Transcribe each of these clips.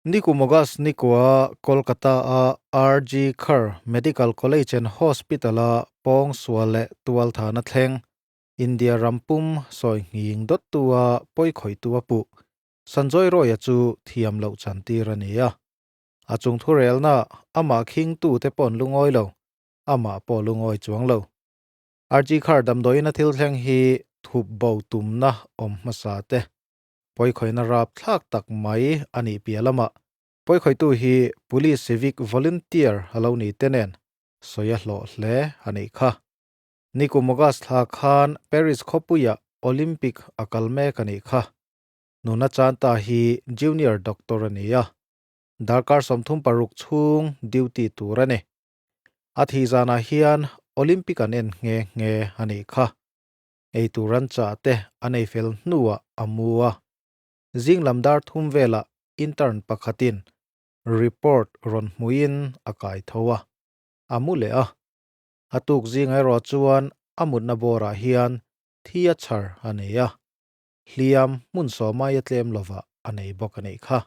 Nikum August nikua Kolkata-a RG Kar Medical College and Hospital-a pawngsual leh tualthana thleng India ram pum sawi nghing dawttua pawi khawihtu a puh Sanjoy Roy-a chu thiam loh chantir a ni a. A chung thurelna amah khingtute pawh an lungawi lo, amah pawh lungawi chuang lo. RG Kar damdawiin a thil thleng hi thup bo tumna awm hmasa te Pawikhawihna rapthlak tak mai a nih piah lamah pawikhawihtu hi Police Civic Volunteer a lo ni te nen sawi a hlawh hle a nih kha. Nikum August thla khan Paris khawpuiah Olympic a kal mek a nih kha. Nuna Chanta hi Junior Doctor a ni a, darkar 36 chhung duty tur a ni. A thih zanah hian Olympic an en nghe nghe a nih kha. Ei tur an chah te an ei fel hnuah a mu a. Zing lam dar thum velah intern pakhatin report rawn hmuhin a kai tho a, a mu leh a. A tuk zing erawh chuan a mutna bawrah hian thi a chhar a nei a, hliam hmun sawmai a tlem lovah a nei bawk a nih kha.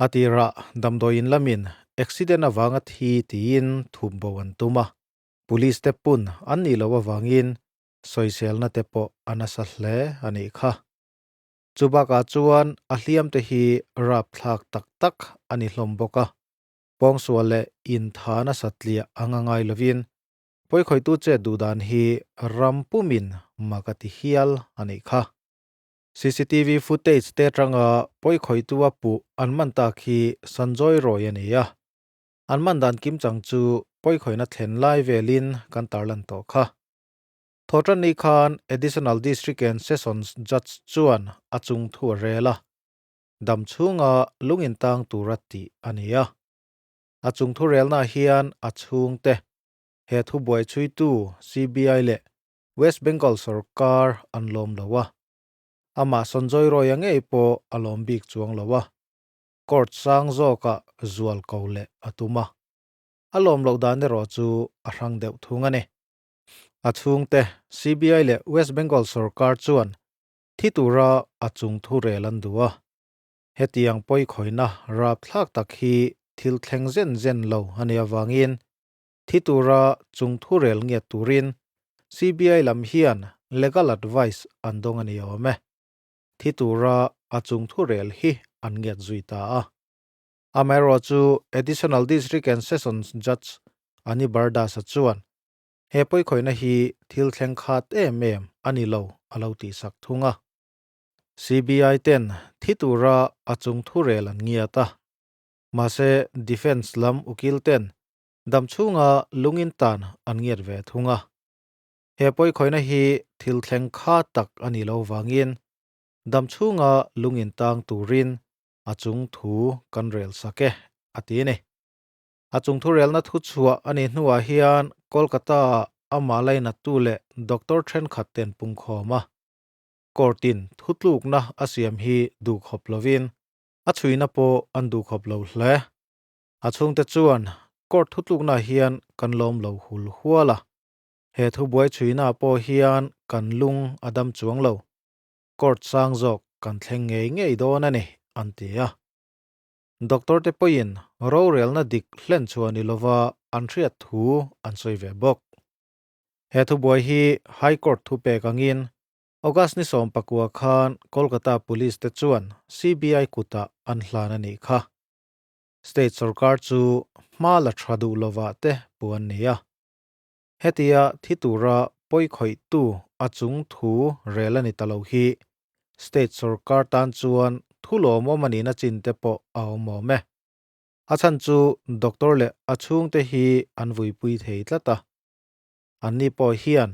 A tirah damdawiin lamin accident avanga thi tiin thup bo an tum a. Police te pun an nih loh avangin sawiselna te pawh a nasa hle a nih kha. Chu bakah chuan a hliam te hi rapthlak tak tak a ni hlawm bawk a, pawngsual leh inthana satliah anga ngai lovin pawikhawihtu chet duh dan hi ram pumin mak a ti hial a nih kha. CCTV footage te atanga pawikhawihtu a puh an man tak hi Sanjoy Roy a ni a. An man dan kim chang chu pawikhawihna thlen lai velin kan tarlan tawh kha. Thawhtanni khan Additional District and Sessions Judge chuan a chung thu a rel a, dam chhunga lung intang tura tih a ni a. A chung thu relnaah hian a chhungte, he thu buai chhuitu CBI leh West Bengal sorkar an lawm lo a. Amah Sanjoy Roy-a ngei pawh a lawm bik chuang lo a. Court sang zawkah zual ko leh a tum a, a lawm loh dan erawh chu a hrang deuh thung a ni. A chhungte CBI leh West Bengal sorkar chuan thi tura a chung thu rel an duh a, hetiang pawikhawihna rapthlak tak hi thil thleng zen zen lo a nih avangin thi tura chung thu rel ngiat turin CBI lam hian legal advice an dawng a ni awm e. Thi tura a chung thu rel hi an ngiat zui ta a. Amaherawh chu Additional District and Sessions Judge Ani Bardas-a chuan he pawikhawihna hi thil thleng khat em em a ni lo a lo tihsak thung a. CBI ten thi tura a chung thu rel an ngiat a. Mahse Defence lam ukil ten dam chhunga lungin tan an ngiat ve thung a. He pawikhawihna hi thil thleng kha tak a nih loh vangin dam chhunga lung intang turin a chung thu kan rel sak e, a ti a ni. A chung thu relna thu chhuah a nih hnuah hian Kolkata-ah amah lainattu leh doctor thenkhat ten pungkhawm a. Court-in thutlukna a siam hi duhkhawp lovin a chhuina pawh an duhkhawp lo hle. A chhungte chuan court thutlukna hian kan lawm lo hul hual a. He thubuai chhuina pawh hian kan lung a dam chuang lo. Court sang zawk kan thleng ngei ngei dawn a ni, an ti a. Doctor te pawhin rorelna dik hlen chhuah ni lova an hriat thu an sawi ve bawk. He thubuai hi High Court thupek angin August ni 19 khan Kolkata Police te chuan CBI kutah an hlan a nih kha. State sorkar chu hma la tha duh lovah te puh an ni a. Hetia thi tura pawikhawihtu a chung thu rel a ni ta lo hi state sorkar tan chuan thu lawmawm a nihna chin te pawh a awm awm e. A chhan chu doctor leh a chhungte hi an vuipui thei tlat a. Anni pawh hian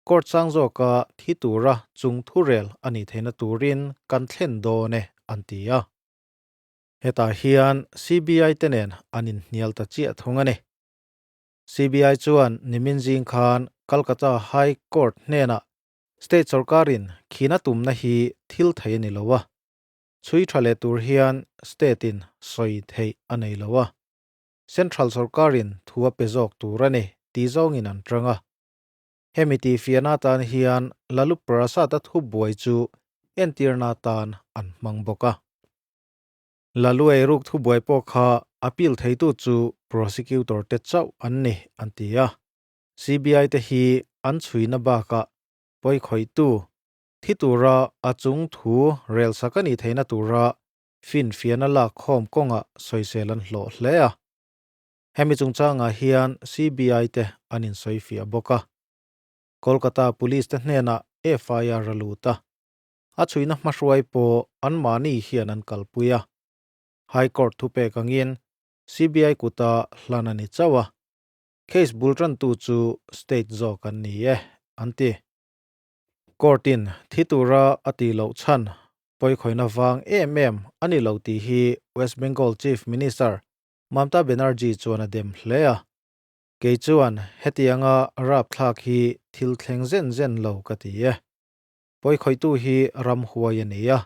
court sang zawka thi tura chung thu rel a nih theihna turin kan thlen dawn e an ti a. Hetah hian CBI te nen an inhnial ta chiah thung a ni. CBI chuan nimin zing khan Calcutta High Court hnenah state sorkarin khina tumna hi thil thei a ni lo a, chhui tha leh tur hian state-in sawi theih a nei lo a, central sorkarin thu a pe zawk tur a ni tih zawngin an tang a. Hemi tihfiahna atan hian Lalu Prasad-a thubuai chu entirna atan an hmang bawk a. Lalu eiruk thubuai pawh kha appeal theitu chu prosecutor te chauh an ni an ti a. CBI te hi an chhuina bakah pawikhawihtu thi tura a chung thu rel sak a nih theihna tura finfiahna lak khawm kawngah sawisel an hlawh hle a. Hemi chungchangah hian CBI te an insawifiah bawk a. Kolkata Police te hnenah FIR a lut a. A chhuina hmahruai pawh anmahni hian an kalpui a. High Court thupek angin CBI kuta hlan a ni chauh a. Case bul tantu chu state zawk an ni e, an ti. Court-in thi tura a tih loh chhan pawikhawihna vang em em a ni lo tih hi West Bengal Chief Minister Mamta Banerjee chuan a dem hle a. Kei chuan hetianga rapthlak hi thil thleng zen zen lo ka ti e. Pawikhawihtu hi ramhuai a ni a,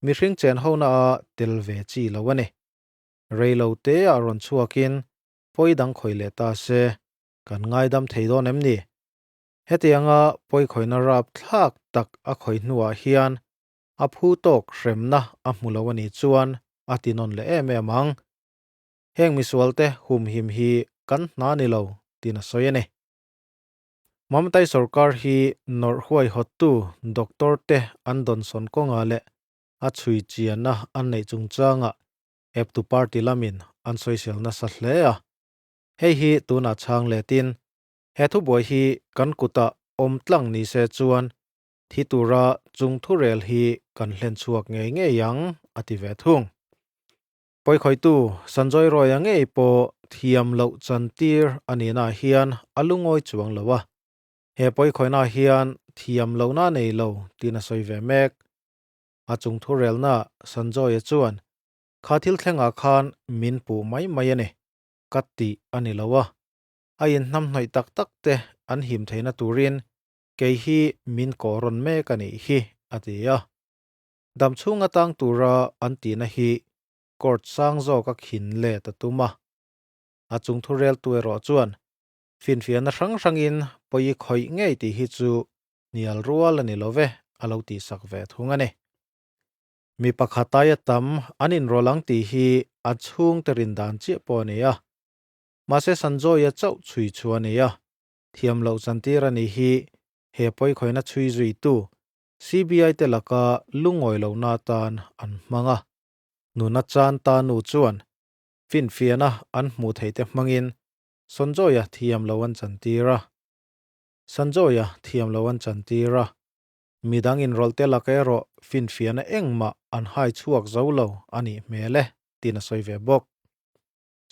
mihring chen hona a tel ve chi lo a ni. Rei lo te ah rawn chhuakin pawi dang khawih leh ta se, kan ngaidam thei dawn em ni? Hetianga pawikhawihna rapthlak tak a khawih hnuah hian a phu tawk hremna a hmu lo a nih chuan a ti nawn leh em em ang. Heng misualte humhim hi kan hna ni lo tiin a sawi a ni. Mamtai sorkar hi nawrh huaihawttu doctor te an dawnsawn kawngah leh a chhui chianna an neih chungchangah eptu party lamin an sawisel nasa hle a. Hei hi tunah chhang letin he thubuai hi kan kutah awm tlang ni se chuan thi tura chung thurel hi kan hlen chhuak ngei ngei ang a ti ve thung. Pawikhawihtu Sanjoy Roy-a ngei pawh thiam loh chantir a nihnaah hian a lungawi chuang lo a, he pawikhawihnaah hian thiam lohna a nei lo tiin a sawi ve mek. A chung thurelnaah Sanjoy-a chuan, Kha thil thlengah khan min puh mai mai a ni, ka tih a ni lo a, a inhnamhnawih tak tak te an him theihna turin kei hi min kawh rawn mek a nih hi, a ti a. Damchhung atang tura an tihna hi court sang zawk a khin let a tum a. A chung thureltu erawh chuan finfiahna hrang hrangin pawi khawih ngei tih hi chu hnial rual a ni lo ve a lo tihsak ve thung a ni. Mi pakhat aia tam an inrawlh ang tih hi a chhungte rin dan chiah pawh a ni a. Mahse Sanjoy-a chauh chhui chu a ni a, thiam loh chantir a nih hi he pawikhawihna chhui zuitu CBI te laka lungawi lohna atan an hmang a. Nuna chan ta nu chuan finfiahna an hmuh theih te hmangin Sanjoy-a thiam lo an chantir a. Sanjoy-a thiam lo an chantir a. Midang inrawlh te laka erawh finfiahna engmah an hai chhuak zo lo a nih hmel e, tiin a sawi ve bawk.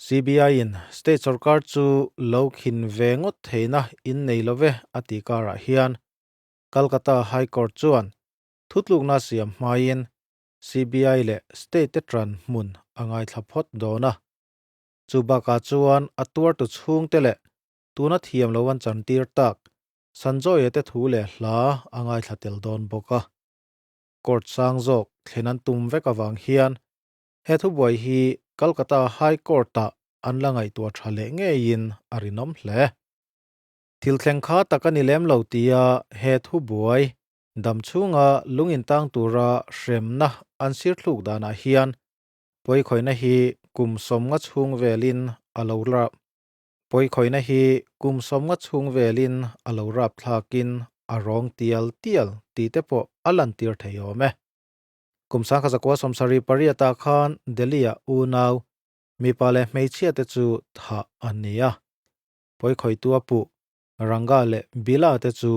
CBI-in state sorkar chu lo khin ve ngawt theihna in nei lo ve a tih karah hian Calcutta High Court chuan thutlukna siam hmain CBI leh state te tran hmun a ngaithla phawt dawn a. Chu bakah chuan a tuartu chhungte leh tuna thiam lo an chantir tak Sanjoy-a te thu leh hla a ngaithla tel dawn bawk a. Court sang zawk thlen an tum vek avang hian he thubuai hi Calcutta High Court-ah an la ngaihtuah tha leh ngeiin a rinawm hle. Thil thleng kha tak a ni lem lo tia he thubuai dam chhunga lung intang tura hremna an sir thluk danah hian pawikhawihna hi kum sawmnga chhung velin a lo Pawikhawihna hi kum sawmnga chhung velin a lo rap thlakin a rawng tial tial tih te pawh a lantir thei awm e. Kum 1978 ah khan Delhi-ah unau, mipa leh hmeichhia te chu thah an ni a. Pawikhawihtu a puh, Ranga leh Bila te chu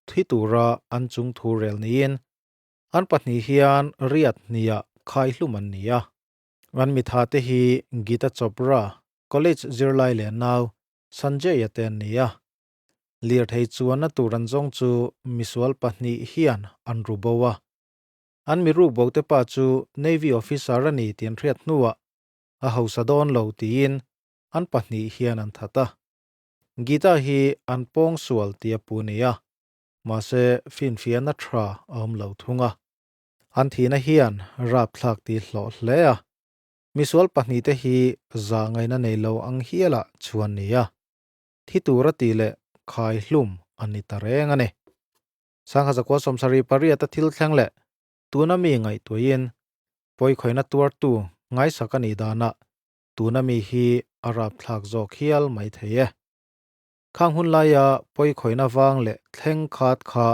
thi tura an chung thu rel niin an pahnih hian riat hniah khaihlum an ni a. An mitha te hi Gita Chopra, College zirlai leh nau Sanjay-a te an ni a. Lirthei chuanna tur an zawng chu misual pahnih hian an ru bo a. An mi ruk bo te pa chu Navy officer a ni tih an hriat hnuah a hausa dawn lo tiin an pahnih hian an that a. Gita hi an pawng sual tih a pu ni a, mahse finfiahna tha a awm lo thung a. An thihna hian rapthlak tih hlawh hle a. Misual pahnihte hi zah ngaihna nei lo ang hialah chuan ni a, thi tura tih leh khai hlum an ni ta reng a ni. 1978 a thil thleng leh tuna mi ngaihtuahin pawikhawihna tuartu Ngaisak a nih danah tuna mi hi a rapthlak zawk hial mai thei e. Khang hun laia pawikhawihna vang leh thleng khat kha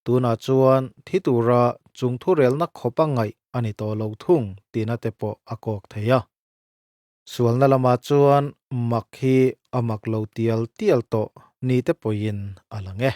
tunah chuan thi tura chung thurelna khawpa ngaih a ni tawh lo thung tihna te pawh a kawk thei a. Sualna lamah chuan mak hi a mak lo tial tial tawh ni te pawhin a lang e.